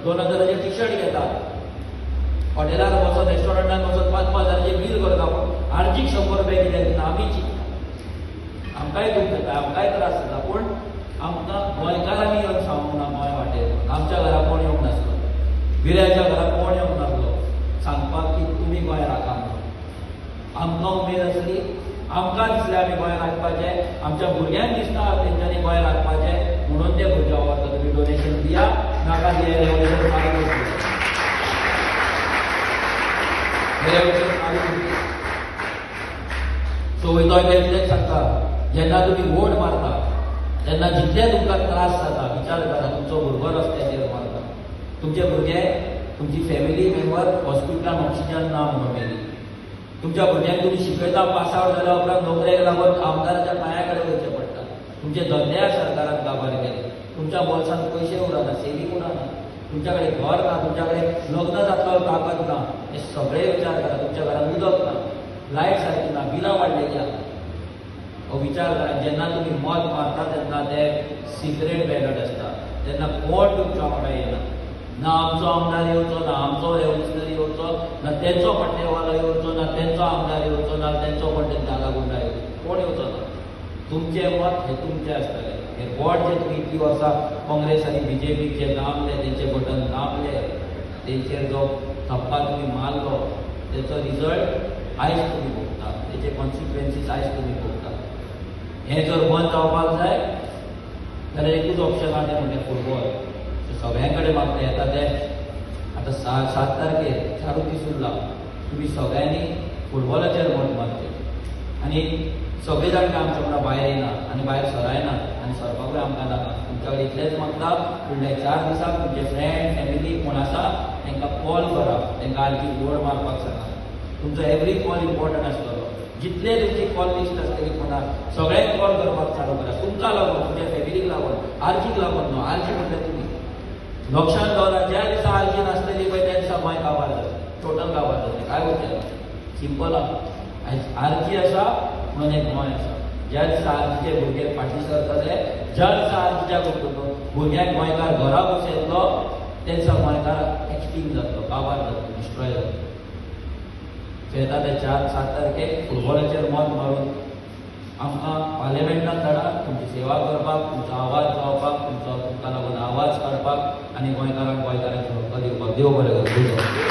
2000 T shirt घेता, हॉटेलार वचोन रेस्टॉरंटान वचोन 5-5 हजाराचें बील करता, पूण आरजीक 100 रुपया कित्याक दिना? आमी चिंतता, आमकांय दूख जाता, आमकांय त्रास जाता, पूण आमकां गोंयकारांनी येवन सांगूंक ना गोंय वाटेर. आमच्या घरा कोण येवंक नासलो, विऱ्याच्या घरा कोण येवंक नासलो सांगपाक की तुमी गोंय राखा म्हणून. आमकां उमेद आसली, आमकां दिसलें आमी गोंय राखपाचें, आमच्या भुरग्यांक दिसता तेंच्यांनी गोंय राखपाचें, म्हणून ते भुरग्यां व्हरता. तुमी डोनेशन दिया नाका दिया, रेवोल्युशन चालू करतलें, रेवोल्युशन चालू करतलें. सो वयता वयता इतलेंच सांगता, जेन्ना तुमी वोट मारता तेन्ना जितले तुमकां त्रास जाता विचार करा, तुमचो भुरगो रस्त्याचेर मारता, तुमचे भुरगे, तुमची फॅमिली मेंबर हॉस्पिटलान ऑक्सिजन ना म्हणून मेली, तुमच्या भुरग्यांक तुमी शिकयता, पास आवट जाल्या उपरांत नोकरेक लागून आमदाराच्या पांया कडेन वचचें पडटा, तुमचे धंदे सरकारान काबार केले, तुमच्या बोल्सांत पयशे उरना, सेवींग उरना, तुमच्या कडेन घर ना, तुमच्या कडेन लग्न जातलो ताकद ना, हे सगळे विचार करा. तुमच्या घरांत उदक ना, लायट सारकी ना, बिलां वाडलेली आसा, हो विचार करा. जेन्ना तुमी मत मारता तेन्ना ते सिक्रेट बॅलट आसता, तेन्ना कोण तुमच्या वांगडा येना, ना आमचो आमदार येवचो, ना आमचो रेवोल्युशनरी येवचो, ना तेंचो पट्टेवालो येवचो, ना तेंचो आमदार येवचो, ना तेंचो कोण दादा गुंडा येवचो, कोण येवचो ना. तुमचें मत हें तुमचें आसतलें. हे बोट जे तुमी इतलीं वर्सां काँग्रेस आनी बीजेपीचे दामले, तेंचे बटन दामले, तेंचेर जो थप्पा तुमी मारलो तेचो रिजल्ट आयज तुमी भोगता, तेचे कॉन्सिक्वेन्सीस आयज तुमी भोगता. हें जर बंद जावपाक जाय जाल्यार एकूच ऑप्शन आहा, तें म्हणजे फुटबॉल. सगळ्यां कडेन मागता येता ते आतां 7 तारखेर 4 दीस उरला, तुमी सगळ्यांनी फुटबॉलाचेर मत मारचें. आनी सगळे जाण काय आमच्या वांगडा भायर येना आनी भायर सरायना आनी सरपाकूय आमकां नाका. तुमच्या कडेन इतलेंच मागता, फुडल्या 4 दिसांक तुमचे फ्रेंड फॅमिली कोण आसा तांकां कॉल करा, तांकां आरजी वोट मारपाक सांगा. तुमचो एवरी कॉल इम्पॉर्टंट आसतलो, जितले तुमची कॉल लिस्ट आसतली फोनार सगळ्यांक कॉल करपाक चालू करा, तुमकां लागून, तुमच्या फॅमिलीक लागून, आरजीक लागून न्हू. आरजी म्हटल्यार तुमी लक्षांत दवरा, ज्या दिसा आरजी नासतली पळय त्या दिसा गोंय काबार जातलें, टोटल काबार जातलें. काय उरचें सिंपल आहा. आयज आरजी आसा म्हणून एक गोंय आसा. ज्या दिसा आरजीचे भुरगे फाटीं सरतले, ज्या दिसा आरजीच्या भुरग्यांक गोंयकार घरा बसयतलो, त्या दिसा गोंयकार एक्सटींग जातलो, काबार जातलो, डिस्ट्रॉय जातलो. येता ते 4-7 तारखेक फुटबॉलाचेर मत मारून आमकां पार्लिमेंटान धाडा, तुमची सेवा करपाक, तुमचो आवाज जावपाक, तुमकां लागून आवाज काडपाक आनी गोंयकारांक गोंयकारांक हक्क दिवपाक. देव बरें करूं.